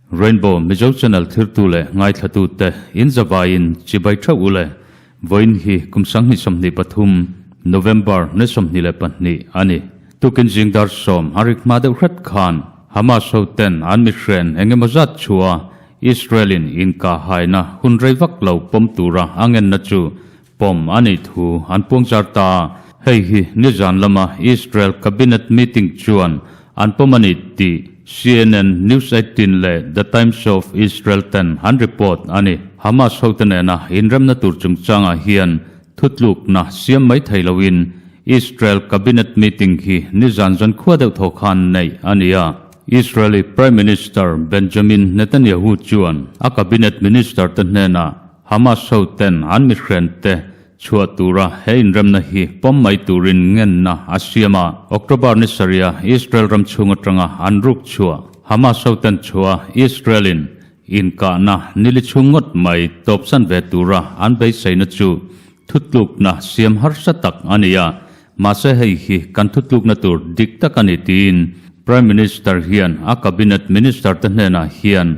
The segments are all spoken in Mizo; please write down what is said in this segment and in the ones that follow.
Rainbow Mizo Channel thirtu leh ngaithlatute in zavaiin chibai theuh u le. Vawiin hi kum 2023 November ni 22 a ni. Tukin zing dar sawm a rik hma deuh hret khan Hamas ho ten an mihren eng emaw zat chhuah Israel in inkah haina hun rei vak lo pawm tura a ngenna chu pawm a nih thu an puangzar ta a. Hei hi nizan lama Israel Cabinet meeting chuan an pawm a ni tih CNN News 18 leh The Times of Israel ten an report a ni. Hamas hote nena inremna tur chungchangah hian thutlukna siam mai thei loin Israel Cabinet meeting hi nizan zankhua deuh thaw khan neih a ni a. Israeli Prime Minister Benjamin Netanyahu chuan a Cabinet Minister te hnenah Hamas ho ten an mihrente chhuah tura he inremna hi pawm mai turin ngenna a siam a. October ni sarih a Israel ram chhung atanga an ruk chhuah Hamas ho ten chhuah Israel in inkahna nili chhung ngawt mai tawpsan ve tura an beiseina chu thutlukna siam harsa tak a ni a. Mahse hei hi kan thutlukna tur dik tak a ni tiin Prime Minister hian a Cabinet Minister te hnenah hian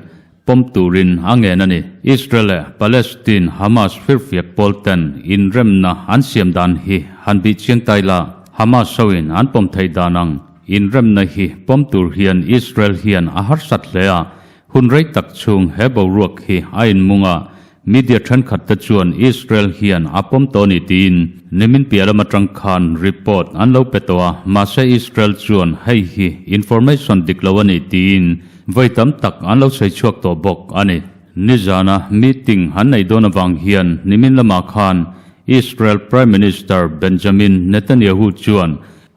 pawm turin a ngen a ni. Israel leh Palestine Hamas firfiak pawl ten inremna an siam dan hi han bih chiang tai la, Hamas hoin an pawm theih dan ang inremna hi pawm tur hian Israel hian a harsat hle a, hun rei tak chhung he boruak hi a inmung a, Media thenkhat te chuan Israel hian a pawm tawh a ni tiin nimin piah lam atang khan report an lo pe tawh a, mahse Israel chuan hei hi information dik lo a ni tiin vawi tam tak an lo sawi chhuak tawh bawk a ni. Nizana meeting an neih dawn avang hian nimin lamah khan Israel Prime Minister Benjamin Netanyahu chuan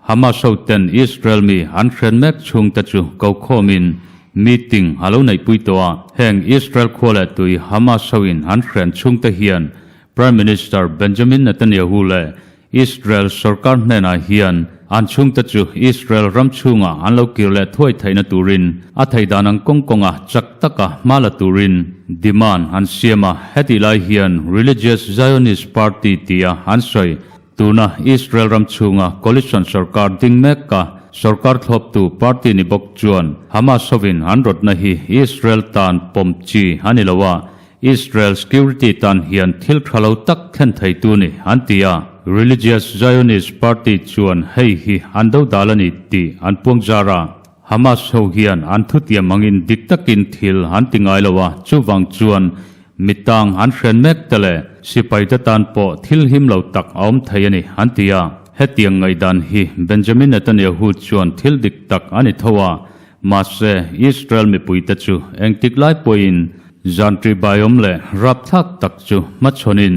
Hamas hoten Israel mi an hren mek chhungte chu ko khawmin meeting a lo neihpui tawh a. Heng Israel khua leh tui Hamas hoin an hren chhungte hian Prime Minister Benjamin Netanyahu leh Israel sorkar hnenah hian an chhungte chu Israel ram chhungah an lo kir leh thuai theihna turin a thei dan ang kawng kawnga chak taka hma la turin demand an siam a. Hetih lai hian Religious Zionist Party tia an sawi Tuna Israel ram chhunga coalition sorkar ding meka sorkar thlawptu party ni bawk chuan Hamas hovin an rawtna hi Israel tan pawm chi a ni lo a, Israel security tan hian thil tha lo tak thlen theitu ni an ti a. Religious Zionist party chuan hei hi an dodal a ni tih an puang zar a. Hamas ho hian an thutiam angin dik takin thil an ti ngai lo a, chuvang chuan mitang an hren mek te leh sipai te tan pawh thil him lo tak a awm thei a ni, an ti a. Hetiang ngaihdan hi Benjamin Netanyahu chuan thil dik tak a ni tho a, mahse Israel mipui te chu engtik lai pawhin zan ṭihbaiawm leh rapthlak tak chu hmachhawnin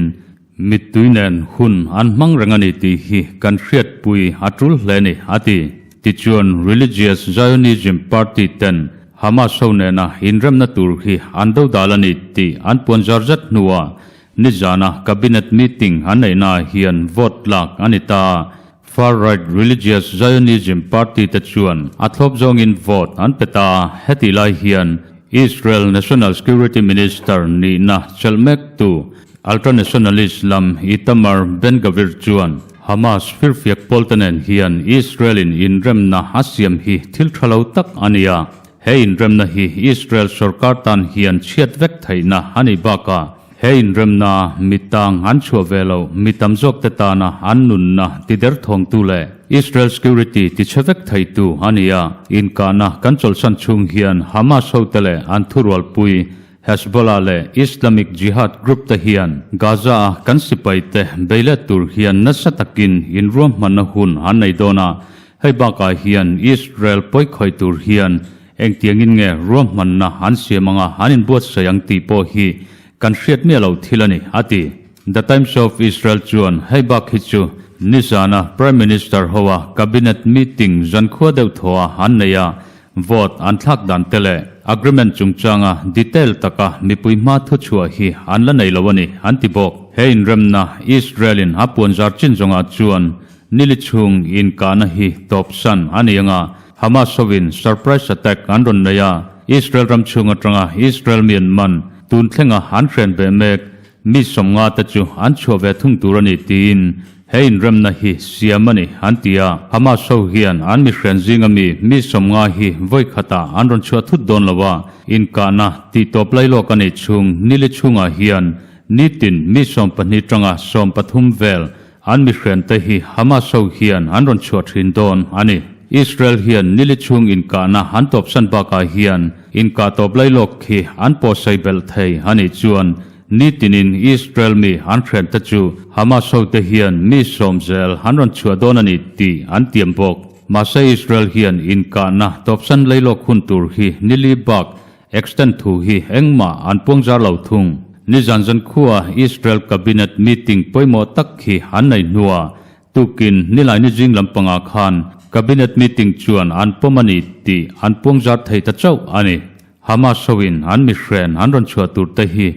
Mittui nen hun an hmang reng a ni tih hi kan hriatpui a tul hle ni, a ti. Tichuan, Religious Zionism party ten Hamas ho nena inremna tur hi an dodal a ni tih an puan zar zet hnuah nizana cabinet meeting an neihnaah hian vote lak a ni ta a. Far-right Religious Zionism party te chuan a thlawp zawngin vote an pe ta a, hetih lai hian Israel National Security Minister nihna chelh mektu Ultranationalist lam Itamar Ben-Gvir chuan Hamas firfiak pawlte nen hian Israel-in inremna a siam hi thil tha lo tak a ni a, he inremna hi Israel sorkar tan hian chhiat vek theihna a nih bakah he inremna mitang an chhuah ve loh mi tam zawkte tana an nunna tiderthawngtu leh Israel security tichhe vek theitu a ni a. Inkahna kan chawlhsan chhung hian Hamas hote leh an thurualpui Hezbollah leh Islamic Jihad group te hian Gaza-a kan sipaite bei let tur hian nasa takin inruahmanna hun an nei dawn a, hei bakah hian Israel pawikhawih tur hian engtiangin nge ruahmanna an siam anga an inbuatsaih ang tih pawh hi kan hriat miah lo thil a ni, a ti. The Times of Israel chuan hei bak hi chu nizana Prime Minister hoa Cabinet meeting zankhua deuh thaw-a an nei a, Vote an thlak dan te leh agreement chungchanga detail taka mipui hma thuchhuah hi an la nei lo a ni, an ti bawk. He inremna Israel-in a puanzar chin zawngah chuan nili chhung inkahna hi tawpsan a ni anga Hamas hovin surprise attack an rawn nei a, Israel ram chhung atanga Israel mi an man tun thlenga an hren ve mek mi 50 te chu an chhuah ve thung tur a ni tiin. he inremna hi siam a ni, an ti a. Hamas ho hian an mihrian zinga mi mi 50 hi vawi khatah an rawn chhuah thut dawn lo a, inkahna tih tawp lailawk a nih chhung nili chhungah hian nitin mi 12 tanga 13 vel an mihriante hi Hamas ho hian an rawn chhuah thin dawn a ni. Israel hian nili chhung inkahna an tawpsan bakah hian inkah tawp lailawk khi an pawhsai belh thei a nih chuan Nitinin Israel mi an hriante chu Hamas hote hian mi sawm zel an rawn chhuah dawn a ni tih an tiam bawk. Mahse Israel hian inkahna tawpsan leilawk hun tur hi nili bak extend thu hi engmah an puangzar lo thung. Nizan zankhua Israel cabinet meeting pawimawh tak hi an nei hnuah tukin Nilaini zing lampangah khan cabinet meeting chuan an pawm a ni tih an puangzar thei ta chauh a ni. Hamas hoin an mihren an rawn chhuah tur te hi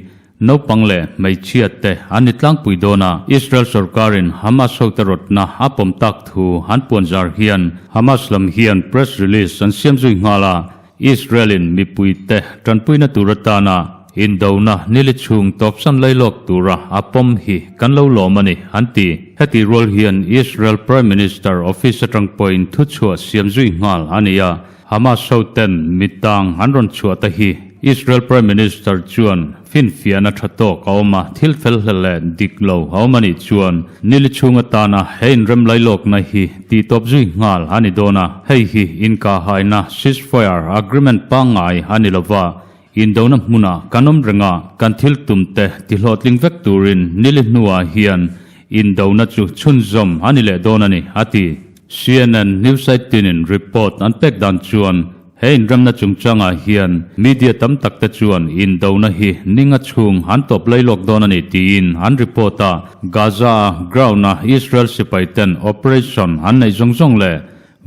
naupang leh hmeichhia te an ni tlangpui dawn a, Israel sorkarin Hamas hote rawtna a pawm tak thu an puan zar hian Hamas lam hian press release an siam zui nghal a, Israel-in mipui te tanpuina tur atana indona nili chhung tawpsan lailawk tura a pawm hi kan lo lawm a ni, an ti. Heti rual hian Israel Prime Minister office atang pawhin thuchhuah siam zui nghal a ni a, Hamas hoten mitang an rawn chhuah ta hi Israel Prime Minister chuan finfiahna tha tawk a awm a, thil fel hlel leh dik lo a awm a nih chuan nili chhung atana he inrem lailawkna hi tih tawp zui nghal a ni dawn a, hei hi inkahhaina ceasefire agreement pangngai a ni lova, indona hmunah kan awm reng a, kan thil tum te tihlawhtling vek turin nili hnuah hian indona chu chhunzawm a ni leh dawn a ni, a ti. CNN news site tinin report an pek dan chuan he inremna chungchangah hian media tam tak te chuan indona hi ninga chhung an tawp lailawk dawn a ni tiin an report a. Gaza-a ground-a Israel sipai ten operation an neih zawng zawng leh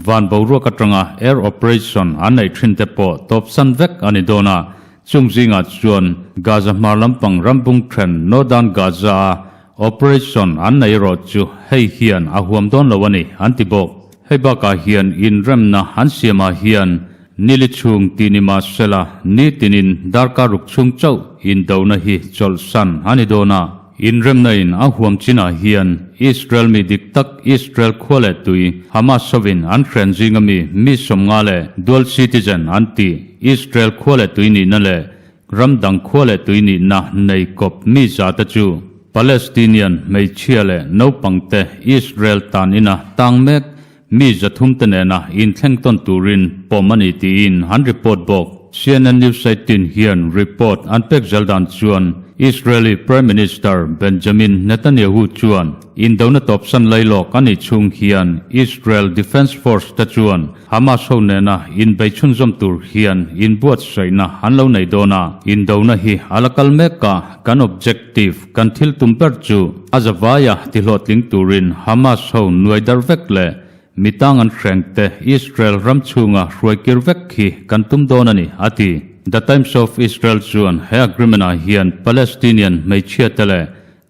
van boruak atanga air operation an neih thin te pawh tawpsan vek a ni dawn a. Chung zingah chuan Gaza hmar lampang rambung then Northern Gaza-a Operation an nei erawh chu hei hian a huam dawn lo a ni, an ti bawk. Hei bakah hian inremna an siamah hian nili chhung tih ni mah sela nitinin darkar ruk chhung chauh indona hi chawlhsan a ni dawn a. Inremna in a huam chinah hian Israel mi dik tak Israel khua leh tui Hamas hovin an hren zinga mi mi 50 leh dual citizen an tih Israel khua leh tui nihna leh Ram dang khua leh tui nihna nei kawp mi za te chu Palestinian hmeichhia leh naupang te Israel tan ina tang mek mi 300 te nena inthleng tawn turin pawm a ni tiin an report bawk. CNN News 18 hian report an pek zel dan chuan Israeli Prime Minister Benjamin Netanyahu chuan indona tawpsan lailawk a nih chhung hian Israel Defence Force te chuan Hamas ho nena inbei chhunzawm tur hian inbuatsaihna an lo nei dawn a, indona hi a la kal mek a, kan objective, kan thil tum ber chu a zavaia tihlawhtling turin Hamas ho nuai dar vek leh mitang an hrengte Israel ram chhunga hruaikir vek hi kan tum dawn a ni, a ti. The Times of Israel chuan he agreement-ah hian Palestinian hmeichhia te leh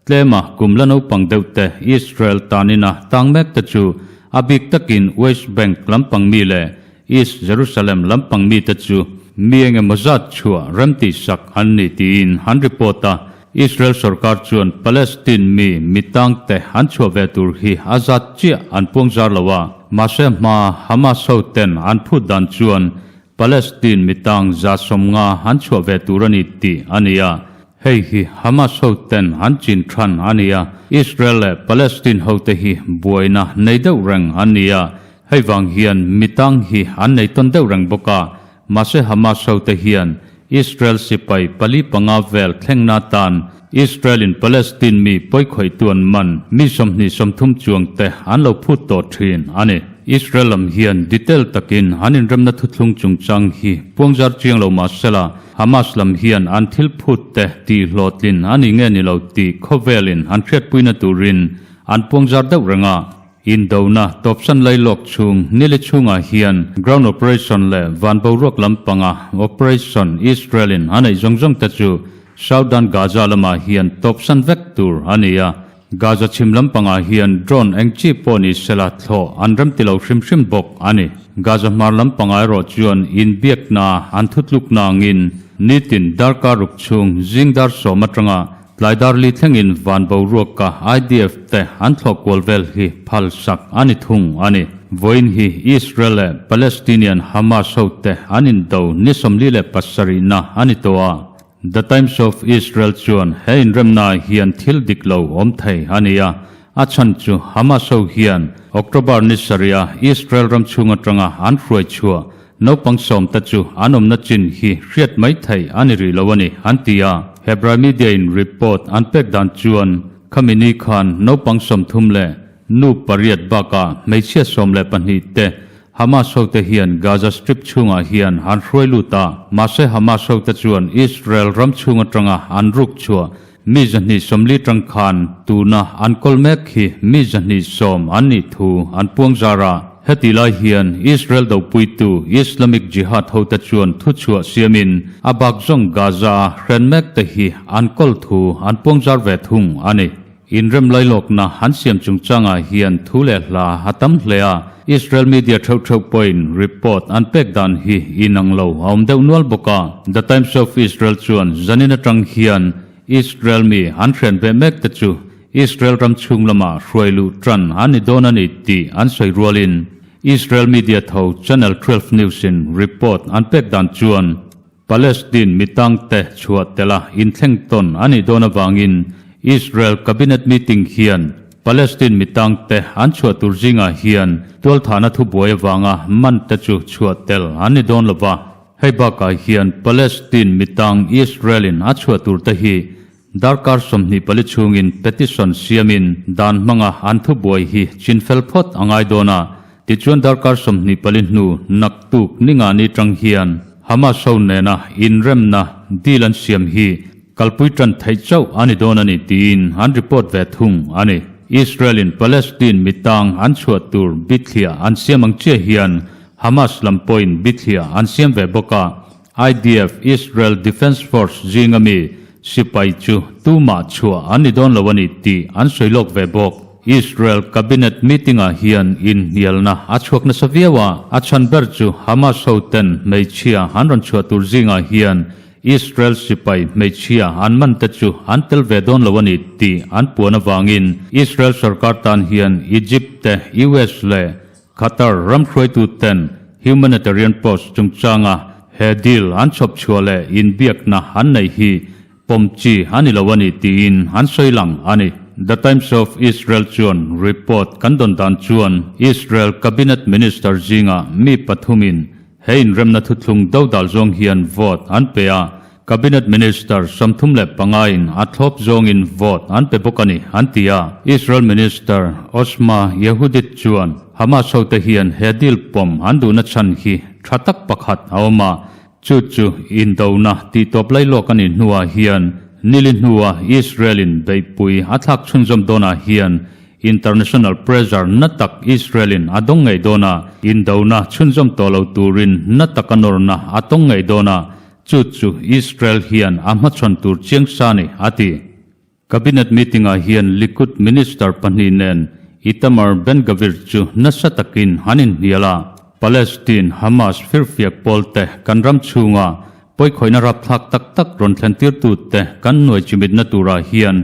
Tlema kum la naupang deuh te Israel tanina tang mek te chu a bik takin West Bank lampang mi leh East Jerusalem lampang mi te chu mi eng emaw zat chhuah remtih sak an ni tiin an report a. Israel sorkar chuan Palestine mi mitang te an chhuah ve tur hi a zat chiah an puang zar lo a, mahse hma Hamas ho ten an phut dan chuan Palestine mitang 150 an chhuah ve tur a ni tih a ni a. Hei hi Hamas ho ten an chin than a ni a, Israel leh Palestine ho te hi buaina nei deuh reng an ni a, hei vang hian mitang hi an nei tawn deuh reng bawk a, mahse Hamas ho te hian Israel sipai pali panga vel thlengna tan Israel in Palestine mi pawikhawihtu an man mi 20 30 chuang te an lo phut tawh thin a ni. Israel lam hian detail takin an inremna thuthlung chungchang hi puangzar chiang lo mahsela, Hamas lam hian an thil phut te tih hlawhtlin a ni nge ni lo tih khawvelin an hriatpuina turin an puangzar deuh reng a. Indona tawpsan lailawk chhung nili chhungah hian ground operation leh van boruak lampanga operation Israel-in a neih zawng zawng te chu Southern Gaza lamah hian tawpsan vek tur a ni a. Gaza chhim lampangah hian drone eng chi pawh ni sela thlawh an rem ti lo hrim hrim bawk a ni. Gaza hmar lampangah erawh chuan inbiakna an thutlukna angin nitin darkar ruk chhung zing dar sawm atanga. Tlai dar li thlengin van boruaka IDF te an thlawh kual vel hi phal sak a ni thung a ni. Vawiin hi Israel leh Palestinian Hamas hote an indo ni 47na a ni tawh a. The Times of Israel chuan he inremnaah hian thil dik lo awm thei a ni a, a chhan chu Hamas ho hian October ni sarih a Israel ram chhung atanga an hruai chhuah Naupang sawmte chu an awmna chin hi hriat mai theih a ni rih lo a ni, an ti a. Hebrai media in report an pek dan chuan khami ni khan naupang 30 leh nu pariat bakah hmeichhia 12 te Hamas hote hian Gaza Strip chhungah hian an hruai lut a. Mahse Hamas hote chuan Israel ram chhung atanga an ruk chhuah Mi 240 tang khan tuna an kawl mek hi mi 210 an nih thu an puang zar a. Heti lai hian Israel dopuitu Islamic Jihad hote chuan thuchhuah siamin a bak zawng Gaza-a hren mek te hi an kawl thu an puang zar ve thung a ni. Inrem lailawkna an siam chungchangah hian thu leh hla a tam hle a, Israel media theuh theuh pawhin report an pek dan hi inang lo a awm deuh nual bawk a. The Times of Israel chuan zanin atang hian Israel mi an hriat ve mek te chu Israel ram chhung lama hruai luh tan an ni dawn a ni tih an sawi rualin Israel media tho Channel 12 News in report an pek dan chuan Palestine mi tangte chhuah tela inthleng tawn a nih dawn avangin Israel cabinet meeting hian Palestine mi tangte an chhuah tur zingah hian tualthahna thubuai avanga man te chu chhuah tel an ni dawn lova. Hei bakah hian Palestine mi tang Israel-in a chhuah tur te hi Darkar 24 chhungin petition siamin dan hmanga an thubuai hi chinfel phawt a ngai dawn a, tichuan darkar 24 hnu naktuk ninga ni tang hian Hamas ho nena inremna deal an siam hi kalpui tan theih chauh a ni dawn a ni tiin an report ve thung a ni. Israel-in Palestine mitang an chhuah tur bithliah an siam ang chiah hian Hamas lam pawhin bithliah an siam ve bawk a, IDF, Israel Defense Force, zinga mi sipai chu tumah chhuah an ni dawn lo a ni tih an sawi lawk ve bawk. Israel cabinet meeting-ah hian inhnialna a chhuak nasa viau a, a chhan ber chu Hamas hoten hmeichhia an rawn chhuah tur zingah hian Israel sipai hmeichhia an man te chu an tel ve dawn lo a ni tih an puan avangin Israel sorkar tan hian Egypt te, US leh Qatar ram hruaituten humanitarian post chungchanga he deal an chhawp chhuah leh inbiakna an neih hi pawm chi a ni lo a ni tiin an sawi lang a ni. The Times of Israel chuan report kan dawn dan chuan Israel cabinet minister zinga mi pathumin He inremna thuthlung dodal zawng hian vote an pe a, Cabinet Minister 35 in a thlawp zawngin vote an pe bawk a ni, an ti a. Israel Minister Otzma Yehudit chuan Hamas hote hian he deal pawm an duhna chhan hi tha tak pakhat a awm a, chu chu indona tihtawp lailawk a nih hnuah hian nili hnua Israel-in beihpui a thlak chhunzawm dawnah hian International pressure na tak Israel-in a dawng ngei dawn a, indona chhunzawm tawh lo turin na taka nawrna a tawng ngei dawn a, chu chu Israel hian a hmachhawn tur chiang sa ni, a ti. Cabinet meeting-ah hian Likud minister pahnih nen Itamar Ben-Gvir chu nasa takin an inhnial a, Palestine Hamas firfiak pawlte kan ram chhunga Pawikhawihna rapthlak tak tak rawn thlentirtute kan hnuai chimitna turah hian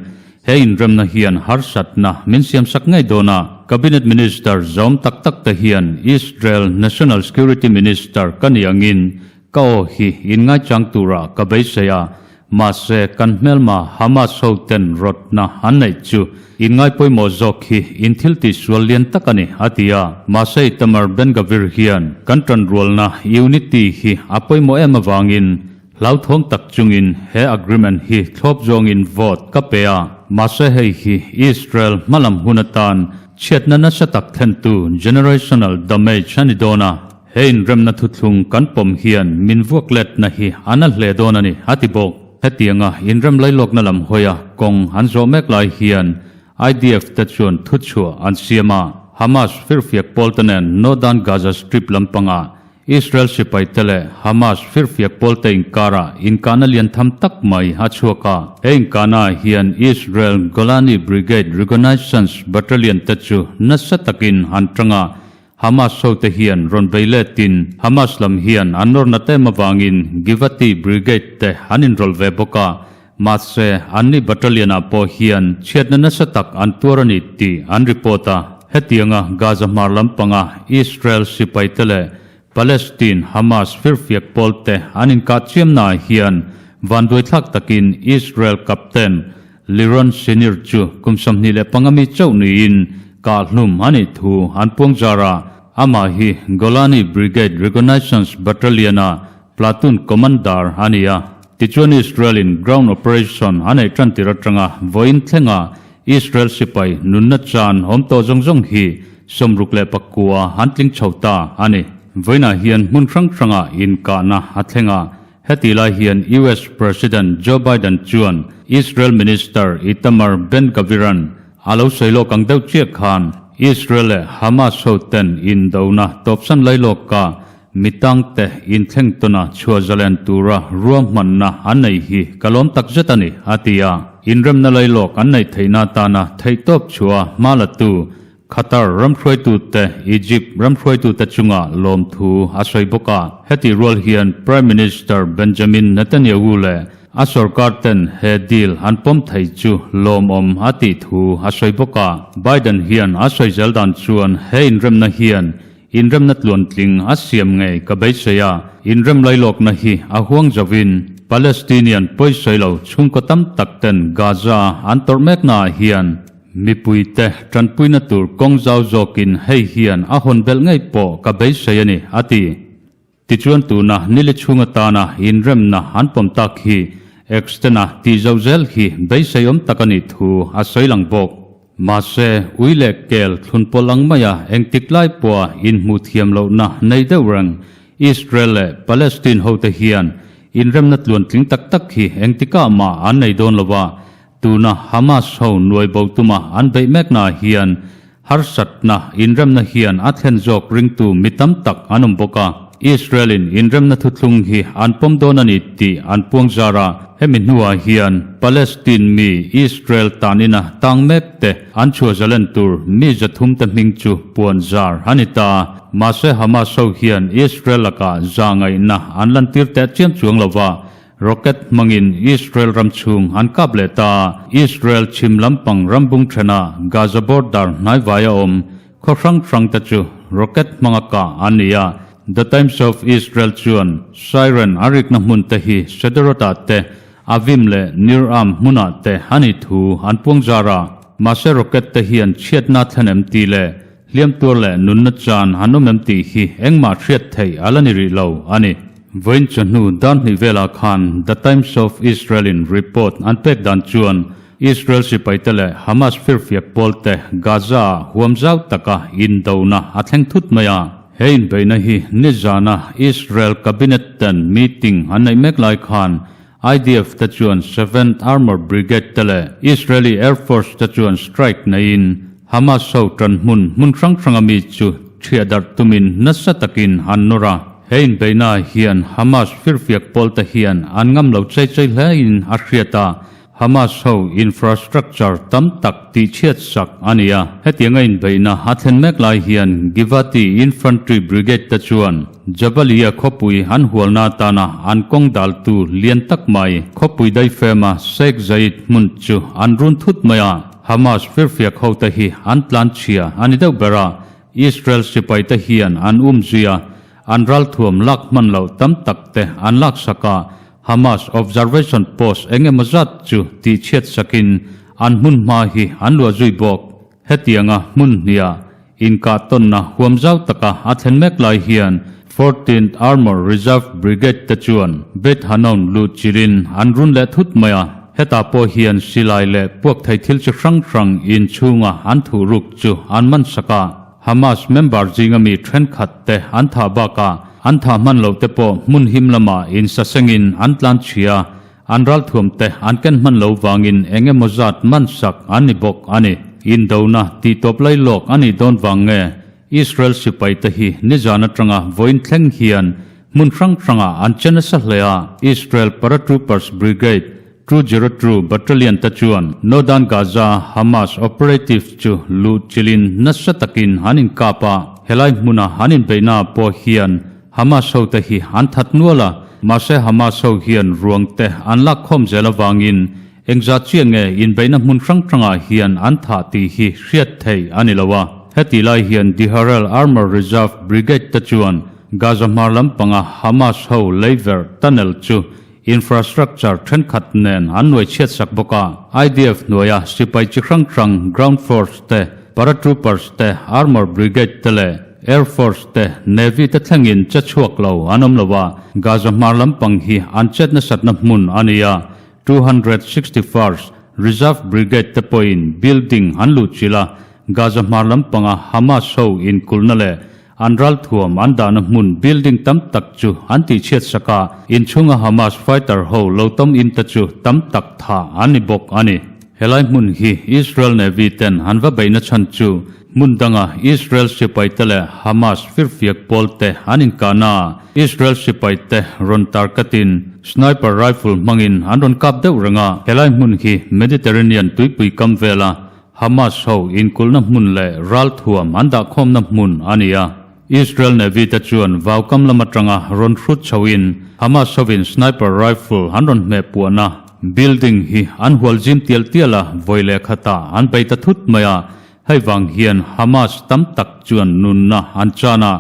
he inremna hian harsatna min siamsak ngei dawn a. Cabinet Minister zawm tak tak te hian Israel National Security Minister ka nih angin ka aw hi inngaichang turah ka beisei a, mahse kan hmelma Hamas ho ten rawtna an neih chu inngai pawimawh zawk hi in thil tihsual lian tak a ni, a ti a. Mahse Itamar Ben-Gvir hian kan tanrualna unity hi a pawimawh em avangin hlauthawng tak chungin he agreement hi thlawp zawngin vote ka pe a. Mahse hei hi Israel hmalam hun atan chhiatna nasa tak thlentu generational damage a ni dawn a. He inremna thuthlung kan pawm hian min vuak letna hi a na hle dawn a ni, a ti bawk. Hetianga inrem lailawkna lam hawia kawng an zawh mek lai hian IDF te chuan thuchhuah an siam a, Hamas firfiak pawlte nen Northern Gaza Strip lampangah Israel sipaite leh Hamas firfiak pawlte inkarah inkahna lian tham tak mai a chhuak a. He inkahnaah hian Israel Golani Brigade Reconnaissance Battalion te chu nasa takin an tang a, Hamas hote hian rawn bei letin Hamas lam hian an nawrna tem avangin Givati Brigade te an inrawlh ve bawk a. Mahse, anni battalion-ah pawh hian chhiatna nasa tak an tuar a ni tih an report a. Hetianga Gaza hmar lampanga Israel sipaite leh Palestine Hamas firfiak pawlte an inkah chiamnaah hian vanduaithlak takin Israel captain Liron Shenir chu kum 25 mi chauh niin kahhlum a nih thu an puang zar a. Amah hi Golani Brigade Reconnaissance Battalion-a Platoon Commander a ni a. Tichuan Israel-in ground operation a neih tan tir atanga vawiin thlenga Israel sipai nunna chan awm tawh zawng zawng hi 69 an tling chho ta a ni. Vawiinah hian hmun hrang hranga inkahna a thleng a, heti lai hian US President Joe Biden chuan Israel Minister Itamar Ben-Gvir-a'n a lo sawi lawk ang deuh chiah khan Israel leh Hamas hoten indona tawpsan lailawka Mi tangte inthleng tawna chhuah zalen tura ruahmanna an nei hi ka lawm tak zet a ni, a ti a. Inremna lailawk an neih theihna atana theihtawp chhuah hma latu Qatar ramhruaitute Egypt ramhruaitute chunga lawmthu a sawi bawk a. Hetih rual hian Prime Minister Benjamin Netanyahu leh a sorkar ten he deal an pawm thei chu lawmawm a tih thu a sawi bawk a. Biden hian a sawi zel dan chuan he inremna hian Inremna tluantling a siam ngei ka beisei a, inrem lailawkna hi a huang zovin Palestinian pawisawi lo chhungkaw tam tak ten Gaza an tawrh meknaah hian mipuite tanpuina tur kawng zau zawkin hei hian a hawn belh ngei pawh ka beisei a ni, a ti. Tichuan tuna nili chhung atana inremna an pawm tak hi extend-a tih zauh zel hi beiseiawm tak a nih thu a sawi lang bawk. Mahse, ui leh kel thlun pawlh ang maia engtik lai pawha inhmuh thiam lohna nei deuh reng Israel leh Palestine hote hian inremna tluantling tak tak hi engtikah mah an nei dawn lo va, tuna Hamas ho nuai bo tuma an beih meknaah hian harsatna inremna hian a thlen zawk ringtu mi tam tak an awm bawk a. Israel-in inremna thuthlung hi an pawm dawn a ni tih an puang zar a. Hemi hnuah hian Palestine mi Israel tanina tang mek te an chhuah zalen tur mi 300 te hming chu puan zar a ni ta. Mahse Hamas ho hian Israel lakah za ngaihna an lantir teh chiam chuang lo va, rocket hmangin Israel ram chhung an kap leh ta. Israel chhim lampang rambung thena Gaza border hnaivai a awm Khaw hrang hrang te chu rocket hmanga kah an ni a, The Times of Israel chuan siren a rikna hmun te hi Sederot-ah te, Avim leh Nir Am hmunah te a nih thu an puang zar a. Mahse rocket te hian chhiatna thlen em tih leh hliam tuar leh nunna chan an awm em tih hi engmah hriat theih a la ni rih lo a ni. Vawiin chawhnu dar hnih velah khan The Times of Israel-in report an pek dan chuan Israel sipaite leh Hamas firfiak pawlte Gaza-ah huam zau taka indona a thleng thut mai a. He inbeihna hi nizana Israel Cabinet ten meeting an neih mek lai khan IDF te chuan Seventh Armored Brigade te leh Israeli Air Force te chuan strike neiin Hamas ho tan hmun hmun hrang hranga mi chu thiah darh tumin nasa takin an nawr a. He inbeihna hian Hamas firfiak pawlte hian an ngam lo chei chei hlein a hriat a. Hamas ho infrastructure tam tak tihchhiat sak a ni a. Hetianga inbeihna a thlen mek lai hian Givati Infantry Brigade te chuan Jabalia khawpui an hualna atana an kawng daltu lian tak mai khawpui daifema Sheikh Zayed hmun chu an run thut mai a. Hamas firfiak hote hi an tlan chhia a ni deuh ber a, Israel sipaite hian an umzui a, an ralthuam lak hman loh tam tak te an laksak a, Hamas observation post eng emaw zat chu tihchhiat sakin an hmun hma hi an luah zui bawk. Hetianga hmun hniah inkah tawnna huam zau taka a thlen mek lai hian Fourteenth Armour Reserve Brigade te chuan Beit Hanoun luh chilhin an run leh thut mai a. Hetah pawh hian silai leh puak thei thil chi hrang hrang inchhunga an thuh ruk chu an man sak a. Hamas member zinga mi thenkhat te an thah bakah an thah hman loh te pawh hmun him lamah insasengin an tlan chhia, an ralthuam te an ken hman lo vangin eng emaw zat man sak an ni bawk a ni. Indona tih tawp lai lawk a nih dawn vang nge Israel sipai te hi nizan atanga vawiin thleng hian hmun hrang hrangah an che nasa hle a, Israel Paratroopers Brigade 202 Battalion te chuan Northern Gaza Hamas operatives chu luh chilhin nasa takin an inkap a, helai hmuna an inbeihna pawh hian Hamas hote hi an that nual a. Mahse Hamas ho hian ruang te an lak khawm zel avangin engzah chiah nge inbeihna hmun hrang hrangah hian an thah tih hi hriat theih a ni lo a. Hetih lai hian The Harel Armour Reserve Brigade te chuan Gaza hmar lampanga Hamas ho leiverh tunnel chu infrastructure thenkhat nen an nuai chhiat sak bawk a. IDF hnuaia sipai chi hrang hrang ground force te, paratroopers te, armour brigade te leh air force te, navy te thlengin che chhuak lo an awm lo a, Gaza hmar lampang hi an chet nasatna hmun a ni a, 261st Reserve Brigade te pawhin building an luhchilh a, Gaza hmar lampanga Hamas ho inkulhna leh An ralthuam an dahna hmun building tam tak chu an tihchhiat sak a, inchhunga Hamas fighter ho lo tawm in te chu tam tak thah an ni bawk a ni. Helai hmun hi Israel Navy ten an va beihna chhan chu hmun danga Israel sipai te leh Hamas firfiak pawl te an inkahna ah Israel sipai te rawn tarkatin sniper rifle hmangin an rawn kap deuh reng a. Helai hmun hi Mediterranean tuipui kam vela Hamas ho inkulhna hmun leh ralthuam an dahkhawmna hmun a ni a. Israel Navy te chuan vaukam lam atanga rawn hrut chhoin Hamas hovin sniper rifle an rawn hmeh puahna building hi an hual zim tial tial a, vawi leh khatah an bei ta thut mai a. Hei vang hian Hamas tam tak chuan nunna an chan a,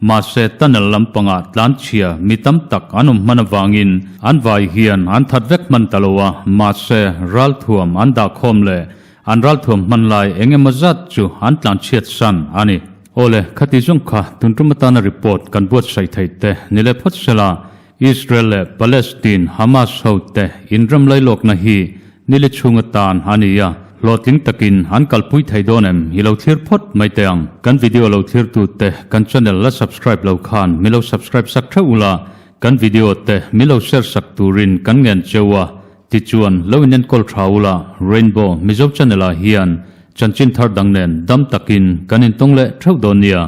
mahse tunnel lampangah tlanchhia mi tam tak an awm hman avangin an vai hian an that vek hman ta lo a, mahse ralthuam an dahkhawm leh An ralthuam hman lai eng emaw zat chu an tlanchhiat san a ni. Awle, khati zawng kha tun tum atana report kan buatsaih theih te ni leh phawt sela, Israel leh Palestine Hamas ho te inram lailawkna hi nili chhung atan a ni a, hlawhtling takin an kalpui thei dawn em i lo thlir phawt mai teh ang. Kan video lo thlirtu te kan channel la subscribe lo khan mi lo subscribe sak theuh ula, kan video te mi lo share sak turin kan ngen cheu a, Tichuan, lo inenkawl tha ula, Rainbow Mizo Channel ah hian chanchin thar dang nen dam takin kan intawng leh theuh dawn nia.